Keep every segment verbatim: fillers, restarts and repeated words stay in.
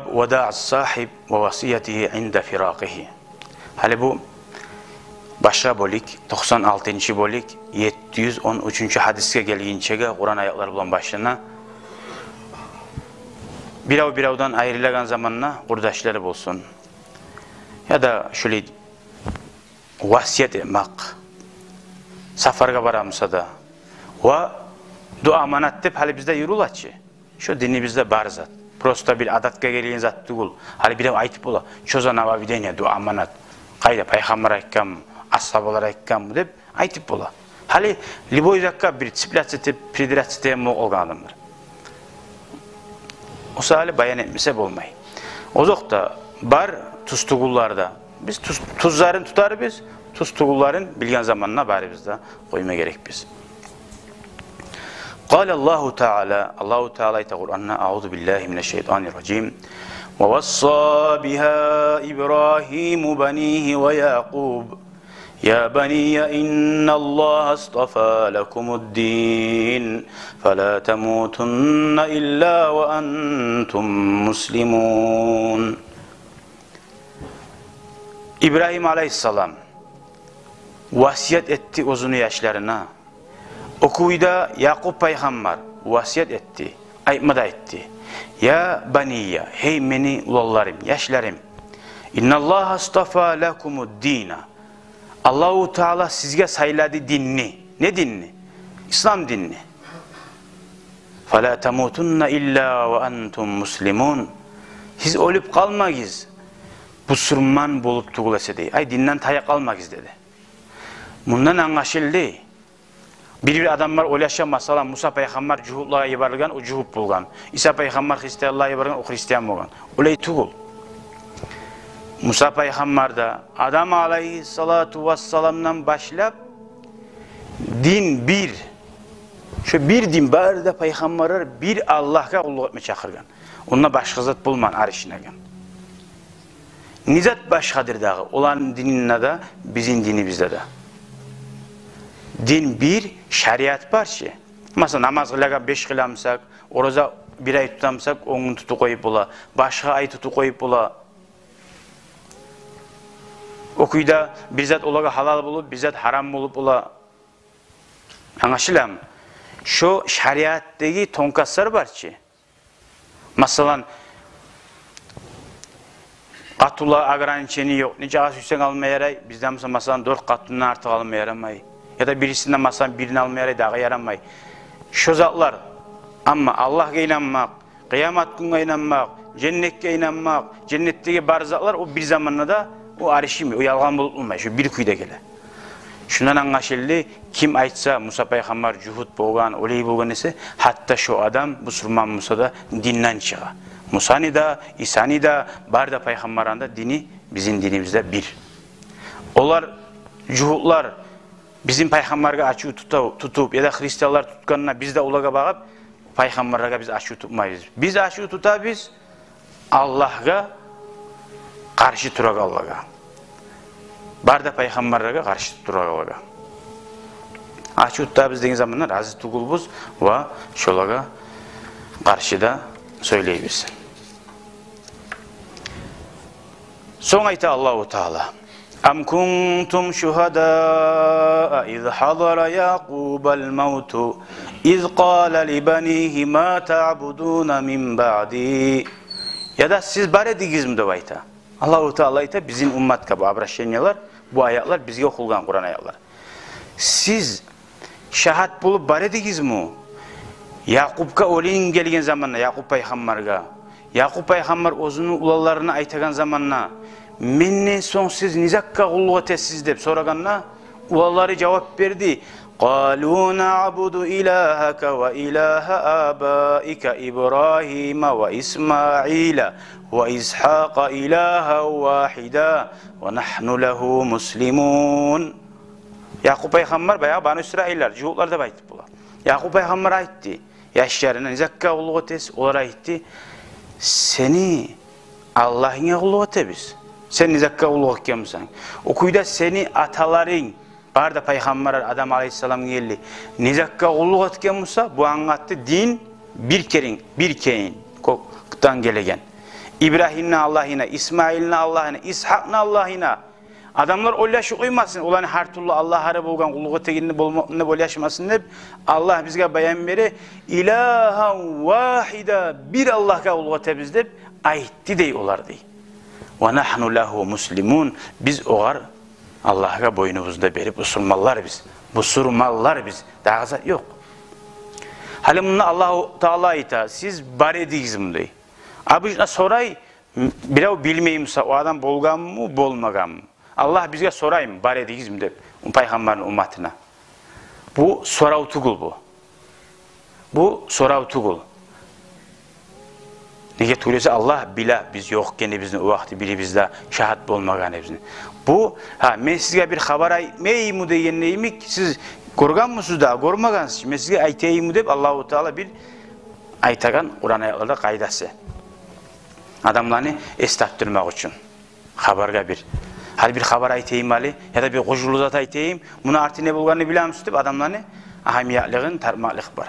Вадаъ ас-сагьиб ва васиятигьи инда фиракъигьи. Гьали бу башгъа бёлюк, токъсан алтынчы бёлюк, етти юз он уьчюнчю гьадисге гелгинчеге Къуран аятлар булан башлана. Бирев биревден айрылагъан заманда къурдашлары болсун, яда шулай васият этмек, сапаргъа бара буса да, ва дуа аманат деп гьали бизде юрюле чи. Шо динибизде бар зат. Просто бир адатгъа гелген зат тюгюл. Гьали бирев айтып бола: «Чё за нововведение, дуа аманат? Къайда, пайхаммар айтгъанмы, асгьабалар айтгъанмы?» — деп айтып бола. Гьали любой затгъа бир цепляться этип, придряться этеген болуп къалгъан адамлар. О саялы баян этмесе болмай. Озокъда, бар тюз тюгюллер де. Биз тюз, тюзлерин тутарбыз, тюз тюгюллерин билген заманда барыбыз да къойма герекбиз. Къала Аллагьу Таала, Аллагьу Таала айта Къуранда: «Аузу биллагьи минаш-шайтанир-ражим. Ва васса бигьа Ибрагьиму банигьи ва Якъуб. Я банийя инналлагьа астафа лакумуд-дин, фала тамутунна илла ва антум муслимун». Ибрагьим алайгьиссалам васият этди оьзюню яшларына. О кюйде Якъуб пайхаммар васият этди, айтма да айтды: «Я банийя, гьей мени уланларым, яшларым, инналлагьа астафа лакумуд-дина. Аллагьу Таала сизге сайлады динни». Не динни? Ислам динни. «Фала тамутунна илла ва антум муслимун». Сиз оьлюп къалмагъыз бусурман болуп тюгюл эсе, дей. Ай, динден тая къалмагъыз, деди. Мундан англашылды, бир-бир адамлар ойлаша, масала, Муса пайхаммар жугьутлагъа йиберилген, о жугьут болгъан. Иса пайхаммар христианлагъа йиберилген, о христиан болгъан. Олай тюгюл. Муса пайхаммар да, Адам алайгьиссалату вассаламдан башлап, дин бир. Шо бир дин, бары да пайхаммарлар бир Аллагьгъа къуллукъ этме чакъыргъан. Онда башгъа зат болмагъан, аришинеген. Не зат башгъадыр дагъы оланы дининде де, бизин динибизде де? Дин бир, шариат бар чы. Масала, намаз къылагъан беш къыла бусакъ, ораза бир ай тута бусакъ, он гюн тутуп къоюп бола, башгъа ай тутуп къоюп бола. О кюйде бир зат олагъа гьалал болуп, бир зат гьарам болуп бола. Англашыламы? Шо шариатдагъы тонкостлар бар чы. Масала, къатынлагъа ограничение ёкъ. Нечакъы сюйсенг алма ярай. Бизде, масала, масала, дёрт къатындан артыкъ алма ярамай. Яда бирисинден, масала, бирин алма ярай, дагъы ярамай. Шо затлар. Амма Аллагьгъа инанмакъ, къыямат гюнге инанмакъ, женнетге инанмакъ, женнетдеги бар затлар, о бир заманда да, о аришими, о ялгъан болуп болмай, шо бир кюйде геле. Шундан англашылды, ким айтса, Муса пайхаммар жугьут болгъан, олай болгъан эсе, гьатта шо адам бусурман буса да, динден чыгъа. Мусаны да, Исаны да, бары да пайхаммарланы да дини бизин динибизде бир. Олар, жугьутлар, бизин пайхаммаргъа ачув тута-, тутуп, яда христианлар тутгъанда, биз де олагъа багъып, пайхаммарлагъа биз ачув тутмайбыз. Биз ачув тутабыз Аллагьгъа къаршы турагъанлагъа, бары да пайхаммарлагъа къаршы турагъанлагъа. Ачув тутабыз деген заманда рази тюгюлбюз ва шолагъа къаршы да сёйлейбиз. Сонг айта Аллагьу Таала: «Ам кунтум шугьадаа из гьадара Якъубал мавту, из къала ли банигьи ма таъбудуна мин баъди». Яда сиз бар эдигизми деп айта. Аллагьу Таала айта, бизин умматгъа бу обращениелер, бу аятлар бизге охулгъан Къуран аятлар. Сиз шагьат болуп бар эдигизми Якъубгъа оьлюм гелген заманда, Якъуб пайхаммаргъа? Якъуб пайхаммар оьзюню уланларына айтагъан заманда: «Менден сонг сиз не затгъа къуллукъ этесиз?» — деп сорагъанда, уланлары жавап берди: «Къалу наъбуду илагьака ва илагьа абаика Ибрагьима ва Исмаила ва Исгьакъа илагьан вагьида ва нагьну лагьу муслимун». Якъуб пайхаммар, баягъы Бану Исраиллер, жугьутлар деп айтып бола. Якъуб пайхаммар айтды яшларына: «Не затгъа къуллукъ этесиз?» Олар айтды: «Сени Аллагьынга къуллукъ этебиз, сен не затгъа къуллукъ этген бусанг. О кюйде сени аталарынг, бары да пайхаммарлар Адам алайгьиссаламгъа гелди, не затгъа къуллукъ этген буса, бу англатды дин бир керен, бир керен кёкден гелеген. Ибрагьимни Аллагьына, Исмаилни Аллагьына, Исгьакъны Аллагьына. Адамлар ойлашып къоймасын, оланы гьар тюрлю аллагьлары болгъан, къуллукъ этегенни болмакъны деп ойлашмасын деп, Аллагь бизге баян бере: «Илагьан вагьида», бир Аллагьгъа къуллукъ этебиз деп айтды дей олар дей. «Ва нагьну лагьу муслимун», биз огъар, Аллагьгъа бойнубузну да берип, бусурманлар биз. Бусурманлар биз. Дагъы зат ёкъ. Гьали мунда Аллагьу Таала айта: «Сиз бар эдигизми?» дей. Обычно сорай, бирев билмей буса, о адам болгъанмы, болмагъанмы? Аллагь бизге сораймы, бар эдигизми деп, пайхаммарны умматына? Бу сорав тюгюл бу. Бу сорав тюгюл. Неге тюгюл эсе, Аллагь биле биз ёкъ экенибизни, о вакъти бирибиз де шагьат болмагъаныбызны. Бу, гьа, мен сизге бир хабар айтмаймы дегенде йимик, сиз гёргенмисиз да, гёрмегенсиз, мен сизге айтайыммы деп Аллагьу Таала бир айтагъан Къуран аятларда къайдасы. Адамланы эс тапдырмакъ учун. Хабаргъа бир. Гьали бир хабар айтайым гьали, яда бир къужурлу зат айтайым, муну арты не болгъанны билемисиз деп адамланы агьамиятлыгъын тартмакълыкъ бар.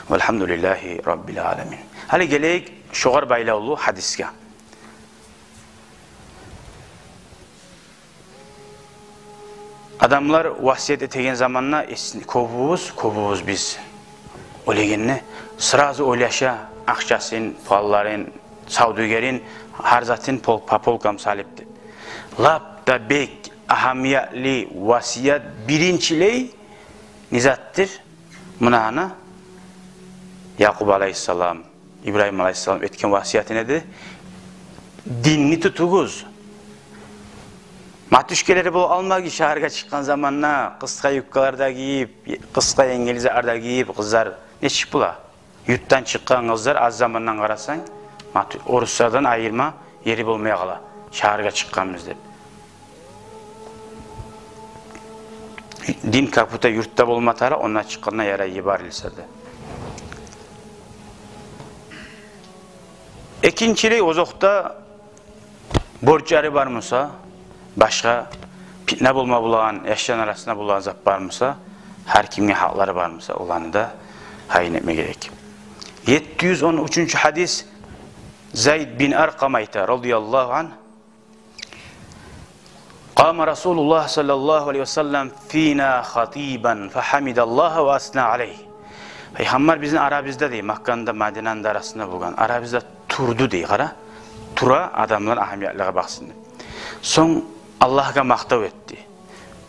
Валгьамдулиллагьи раббил аламин. Гьали гелейик шогъар байлавлу гьадисге. Адамлар васият этеген заманда эс-, кёбюбюз, кёбюбюз биз оьлегенде сразу ойлаша, акъчасын, палларын, савдюгерин, гьар затын пол-, по полкам салып деп. Лап да бек агьамиятлы васият биринчилей не затдыр? Муна гьана Якъуб алайгьиссалам, Ибрагьим алайгьиссалам этген васияты неди? Динни тутугъуз. Матушкалары болуп алмагъыз, шагьаргъа чыкъгъан заманда къысгъа юбкалар да гийип, къысгъа енгил затлар да гийип, къызлар нечик бола? Юртдан чыкъгъан къызлар аз замандан къарасанг, мату-, оруслардан айырма ери болмай къала, шагьаргъа чыкъгъанбыз деп. Дин как будто юртда болма тарыкъ, ондан чыкъгъанда ярай йиберилсе де. Экинчилей, озокъда, борчлары бар буса, башгъа питне болма болагъан, яшланы арасында болагъан зат бар буса, гьар кимге гьакълары бар буса, оланы да гьайын этме герек. Етти юз он уьчюнчю гьадис, Зайд бин Аркъам айта, радияллагьу ангь: «Къама Расулуллагь саллаллагьу алайгьи ва саллам фина хатибан фагьамидаллагьа ва асна алайгьи». Пайхаммар бизин арабызда дей, Макканы да, Мадинаны да арасында болгъан, арабызда турду дей, къара. Тура, адамлар агьамиятлыгъа бакъсын деп. Сонг Аллагьгъа макътав этди.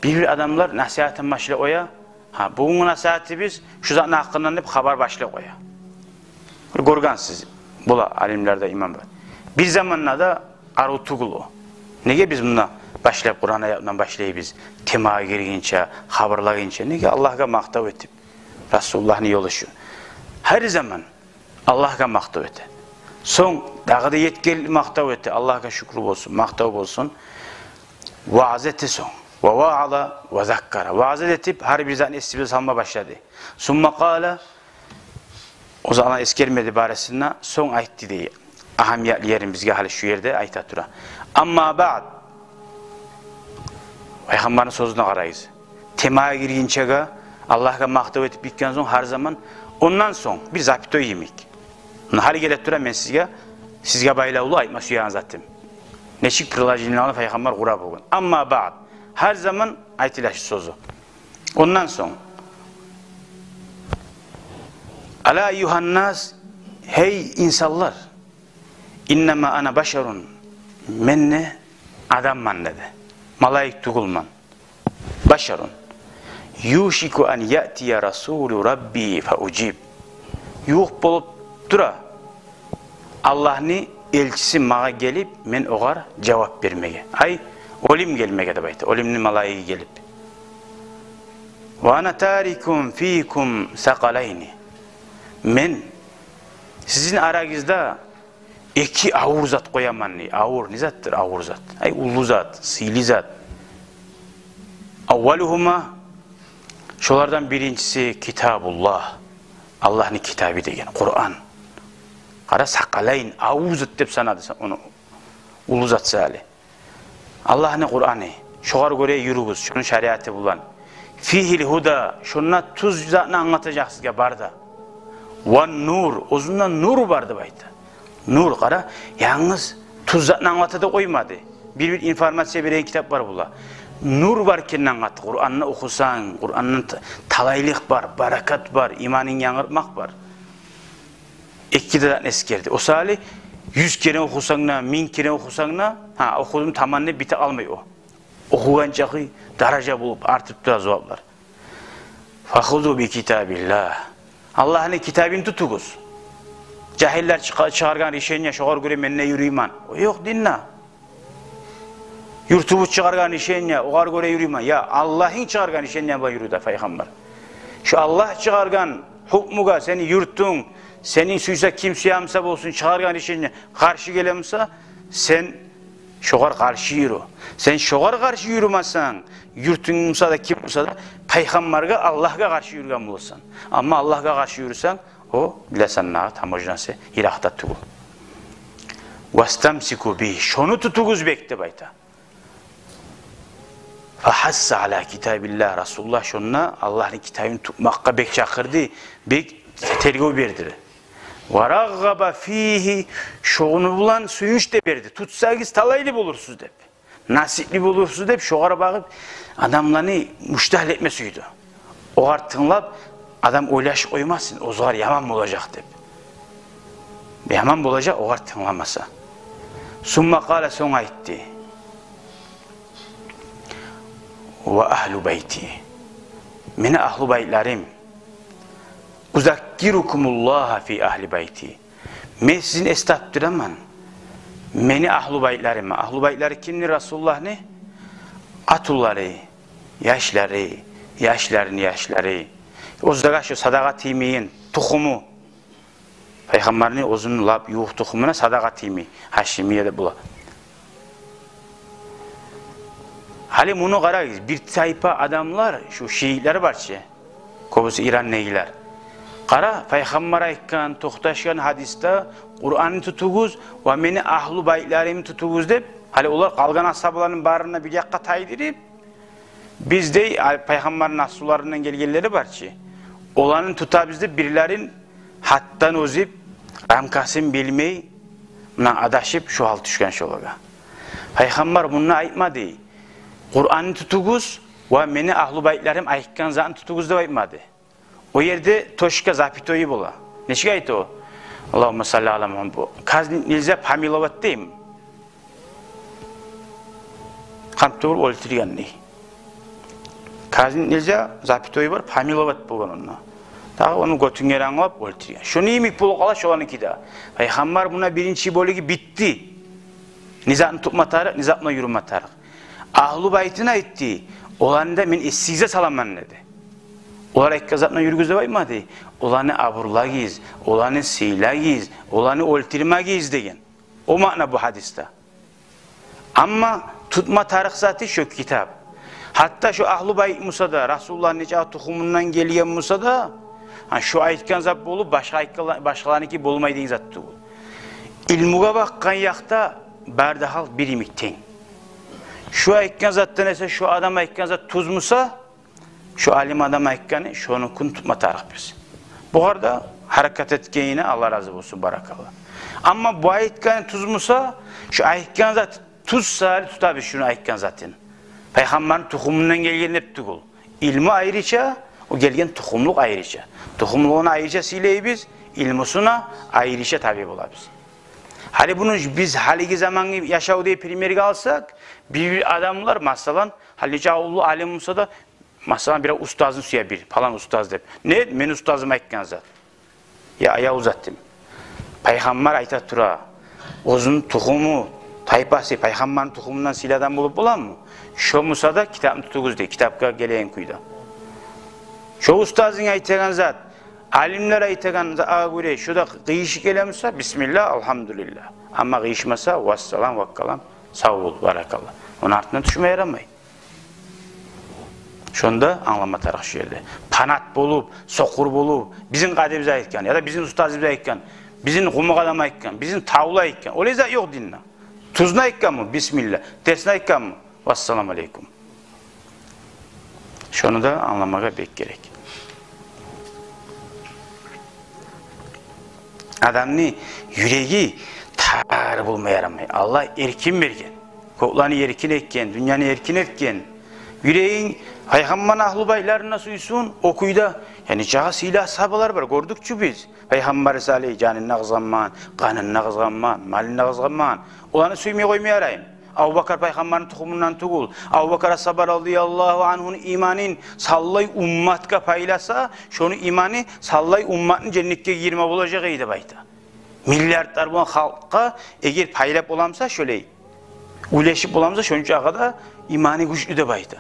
Бир-бир адамлар насигьатын башлап къоя, гьа, бугюнгю насигьатыбыз шу затны гьакъындан деп хабар башлап къоя. Бир гёргенсиз, бола, алимлерде иман бар. Бир заманда да арив тюгюл о. Неге биз мунда башлап, Къуран аятындан башлайбыз, темагъа гиргинче, хабарлагъынча? Неге? Аллагьгъа макътав этип, Расулуллагьны ёлу шу. Гьар заман Аллагьгъа макътав эте. Сонг дагъы да етгенли макътав эте. Аллагьгъа шюкюр болсун, макътав болсун. Ваъза эте сонг. Ва ваъаза ва заккара. Ваъза этип, гьар бир затны эсибизге салма башлады. Сумма къала, о заман эсгермеди барысын да, сонг айтды дей. Агьамиятлы ерин бизге гьали шу ерде айта тура. Амма баъд. Пайхаммарны сёзюне къарайгъыз. Темагъа гиргинчеге Аллагьгъа макътав этип битген сонг, гьар заман, ондан сонг бир запятой йимик. Муна гьали геле тура мен сизге, сизге байлавлу айтма сюеген затым. Нечик предложенияланы Пайхаммар къура болгъан. Амма баъд. Гьар заман айтыла шу сёзю. Ондан сонг: «Ала айюгьаннас, гьей инсанлар, иннама ана башарун, мен де адамман», — деди. Малайик тюгюлмен. Башарун. «Юшику ан яътия расулу рабби фа ужиб». Ювукъ болуп тура Аллагьны элчиси магъа гелип, мен огъар жавап бермеге. Ай, оьлюм гелмеге деп айта. Оьлюмню малайиги гелип. «Ва ана тарикун фикум сакъалайни». Мен сизин арагъызда эки авур зат къояман дей. Авур, не затдыр авур зат? Ай, уллу зат, сыйлы зат. «Аввалугьума», шолардан биринчиси «Китабуллагь», Аллагьны китабы деген, Къуран. Къара, сакъалайн, авур зат деп санады ону, уллу зат саялы. Аллагьны Къураны, шогъар гёре юрюгюз, шону шариаты булан. «Фигьил гьуда», шонда тюз затны англатажакъ сизге бар да. «Ва нур», оьзюнде нур бар деп айта. Нур, къара, янгыз тюз затны англата деп къоймады. Бир-бир информация береген китап бар була. Нур бар экенин англатды. Къуранны охусанг, Къуранны та-, талайлыкъ бар, баракат бар, иманынг янгыртмакъ бар. Эки де затны эсгерди. О саялы юз керен охусанг да, минг керен охусанг да, гьа, охудум, таман деп бите къалмай о. Охугъан чакъы даража болуп артып тура зуваплар. «Фахузу би китабиллагь». Аллагьны китабын тутугъуз. Жагьиллер чыгъа-, чыгъаргъан решение, шогъар гёре мен де юрюймен. О ёкъ динде. Юртубуз чыгъаргъан решение, огъар гёре юрюймен. Я, Аллагьынг чыгъаргъан решение булан юрю де, пайхаммар. Шо Аллагь чыгъаргъан гьукмугъа сени юртунг, сени сюйсе, ким сюе буса болсун, чыгъаргъан решение къаршы геле буса, сен шогъар къаршы юрю. Сен шогъар къаршы юрюмесенг, юртунг буса да, ким буса да, пайхаммаргъа, Аллагьгъа къаршы юрюген боласан. Амма Аллагьгъа къаршы юрюсенг, о, билесен, нагъы таможнясы йыракъда тюгюл. «Вастамсику бигьи», шону тутугъуз бек деп айта. «Фагьасса аля китабиллагь», Расулуллагь шонда Аллагьны китабын тутмакъгъа бек чакъырды, бек тергев берди. «Ва рагъгъаба фигьи», шону булан сююнч де берди. «Тутсагъыз, талайлы болурсуз», – деп. «Насипли болурсуз», – деп, шогъар багъып адамланы муштагьал этме сюйдю. Огъар тынглап, адам ойлашып къоймасын, оьзюгер яман болажакъ деп. Яман болажакъ огъар тынгламаса. «Сумма къала», сонг айтды: «Ва агьлу байти». Мени агьлу байтларым. «Узаккирукумуллагьа фи агьли байти». Мен сизин эс тапдыраман мени агьлу байтларыма. Агьлу байтлары кимдир Расулуллагьны? Къатынлары, яшлары, яшларыны яшлары. Оьзлеге шо садагъа тиймейген тухуму. Пайхаммарны оьзюню лап ювукъ тухумуна садагъа тиймей. Гьашимия деп бола. Гьали муну къарагъыз, бир тайпа адамлар, шу шиитлер бар чы, кёбюсю Ирандагъылар. Къара, пайхаммар айтгъан, токъташгъан гьадисде: «Къуранны тутугъуз ва мени агьлу байтларымны тутугъуз», – деп. Гьали олар къалгъан асгьабаланы барын да бир якъгъа тайдырып, биз де, а, пайхаммарны асгьабаларындан гелгенлери бар чы, оланы тутабыз деп, бирлерин гьатдан озуп, рамкасын билмей, муна адашып, шу гьал тюшген шолагъа. Пайхаммар мунда айтмады: «Къуранны тутугъуз ва мени агьлу байтларым айтгъан затны тутугъуз», – деп айтмады. О ерде точка, запятой бола. Нечик айта о? Аллагьумма салли аля Мугьаммад. Казнить нельзя, помиловать дейми? Къамап туруп оьлтюрген дей. Казнить нельзя, запятой бар, помиловать болгъан онда. Дагъы ону гётюнге англап оьлтюрген. Шону йимик болуп къала шоланыки де. Пайхаммар муна биринчи бёлюгю битди. Не затны тутма тарыкъ, не затны юрютме тарыкъ. Агьлу байтын айтды, оланы да мен эсигизге саламан деди. Олар айтгъан затны юрюгюз деп айтмады. Оланы абурлагъыз, оланы сыйлагъыз, оланы оьлтюрмегиз деген. О маъна бу гьадисде. Амма тутма тарыкъ заты шо китап. Гьатта шо агьлу байт буса да, Расулуллагьны нечакъы тухумундан гелген буса да, гьа, шо айтгъан зат болуп, башгъа айтгъанла-, башгъаланыки болмай деген зат тюгюл. Илмугъа бакъгъан якъда бары да гьал бир йимик тенг. Шо айтгъан затдан эсе, шо адам айтгъан зат тюз буса, шо алим адам айтгъаны, шонукин тутма тарыкъбыз. Бугъар да гьаракат этгенине Аллагь рази болсун, баракалла. Амма бу айтгъаны тюз буса, шо айтгъан зат тюз саялы тутабыз шону айтгъан затын. Пайхаммарны тухумундан гелген деп тюгюл. Илму айрыча, о гелген тухумлукъ айрыча. Тухумлугъун айрыча сыйлайбыз, илмусуна айрыча таби болабыз. Гьали буну биз гьалиги замангъы яшавда примерге алсакъ, бир-бир адамлар, масала, гьали нечакъы уллу алим буса да, масала, бир устазын сюе бир, палан устаз деп. Не? Мени устазым айтгъан зат. Я аяв затым. Пайхаммар айта тура, оьзюню тухуму, тайпасы пайхаммарны тухумундан сыйлы адам болуп боламы? Шо буса да китапны тутугъуз дей, китапгъа гелеген кюйде. Шо устазынг айтагъан зат, алимлер айтагъан затгъа гёре шо да къыйышып геле буса, бисмилла, алгьамдулилла. Амма къыйышмаса, вассалам, ваккалам, сав бол, баракалла. Ону артына тюшме ярамай. Шону да англама тарыкъ шо ерде. Панат болуп, сокъур болуп, бизин къадибиз айтгъан, яда бизин устазыбыз айтгъан, бизин къумукъ адам айтгъан, бизин тавлу айтгъан. Олай зат ёкъ динде. Тюзюн айтгъанмы? Бисмилла. Терсин айтгъанмы? Вассаламу алейкум. Шону да англамагъа бек герек. Адамны юреги тар болма ярамай. Аллагь эркин берген. Кёклени эркин этген, дюньяны эркин этген. Юрегинг, Пайхаммарны агьлу байтларын да сюйсюн, о кюйде, яни, чагъы сыйлы асгьабалар бар, гёрдюк чю биз. Пайхаммар сали жанын да къызгъанмагъан, къанын да къызгъанмагъан, малын да къызгъанмагъан. Оланы сюймей къойма яраймы? Абубакар Пайхаммарны тухумундан тюгюл. Абубакар асгьаба радияллагьу ангьуну иманын саллай умматгъа пайласа, шону иманы саллай умматны женнетге гирме болажакъ эди деп айта. Миллиардлар булан халкъгъа эгер пайлап боламса шолай, уьлешип боламса, шончагъа да иманы гючлю деп айта.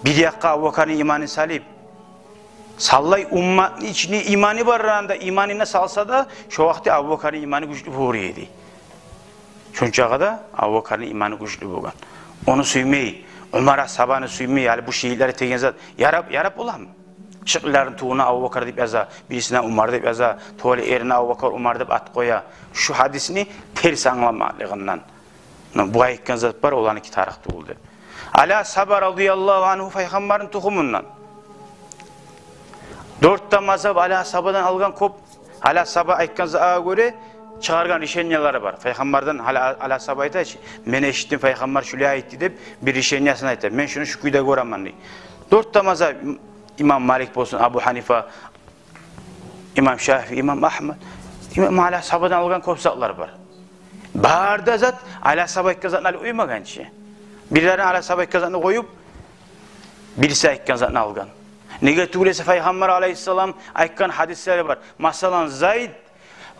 Бир якъгъа Абубакарны иманын салып, саллай умматны ичине иманы барланы да иманын да салса да, шо вакъти Абубакарны иманы гючлю болур эди. Шончагъа да Абубакарны иманы гючлю болгъан. Ону сюймей, Умар асгьабаны сюймей, гьали бу шийитлер этеген зат ярап, ярап боламы? Шыкълыларын тюбюне Абубакар деп яза, бирисине Умар деп яза, тувалы эрине Абубакар, Умар деп ат къоя. Шу гьадисни терс англамакълыгъындан. Но бу айтгъан зат бар, оланыки тарыкъ тюгюл деп. Али асгьаба радияллагьу ангьу Пайхаммарны тухумундан. Дёрт де мазгьаб Али асгьабадан алгъан кёп. Али асгьаба айтгъан затгъа гёре чыгъаргъан решениялары бар. Пайхаммардан Али, Али асгьаба айта чы, мен эшитдим, Пайхаммар шулай айтды деп бир решениясын айта. Мен шуну шу кюйде гёремен дей. Дёрт де мазгьаб, имам Малик болсун, Абу Гьанифа, имам Шафии, имам Агьмад, имам Али асгьабадан алгъан кёп затлар бар. Бары да зат Али асгьаба айтгъан затны алып къоймагъан чы. Бирлери Али асгьаба айтгъан затны къоюп, бириси айтгъан затны алгъан. Неге тюгюл эсе Пайхаммар алайгьиссалам айтгъан гьадислери бар. Масала, Зайд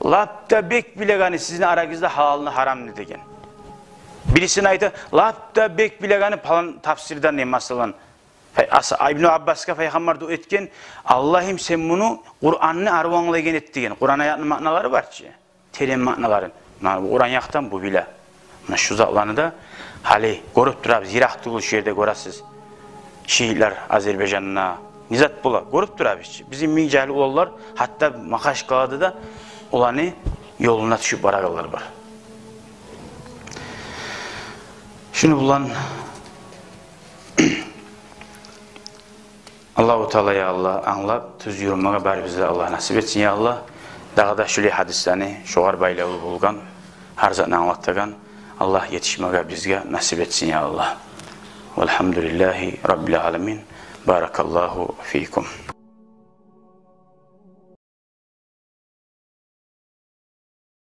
лап да бек билегени сизин арагъызда гьалалны, гьарамны деген. Бирисине айта, лап да бек билегени палан тафсирден дей, масала. Пай-, ас-, Ибну Аббасгъа Пайхаммар дуа этген, Аллагьым, сен муну Къуранны арив англайгъан эт деген. Къуран аятны маъналары бар чы. Терен маъналарын. Муна бу Къуран якъдан бу биле. Муна шу затланы да гьали гёрюп турабыз, йыракъ тюгюл шу ерде гёресиз. Шийитлер Азербайжанда не зат бола, гёрюп турабыз чы. Бизин минг жагьил уланлар, гьатта Магьачкъалада да оланы ёлуна тюшюп барагъанлар бар. Шуну булан Аллагьу Таала, я Аллагь, англап, тюз юрюмеге барыбызгъа да Аллагь насип этсин, я Аллагь. Дагъы да шулай гьадислени, шогъар байлавлу болгъан, гьар затны англатагъан, Аллагь етишмеге бизге насип этсин, я Аллагь. Валгьамдулиллагьи раббил аламин. Баракаллагьу фийкум.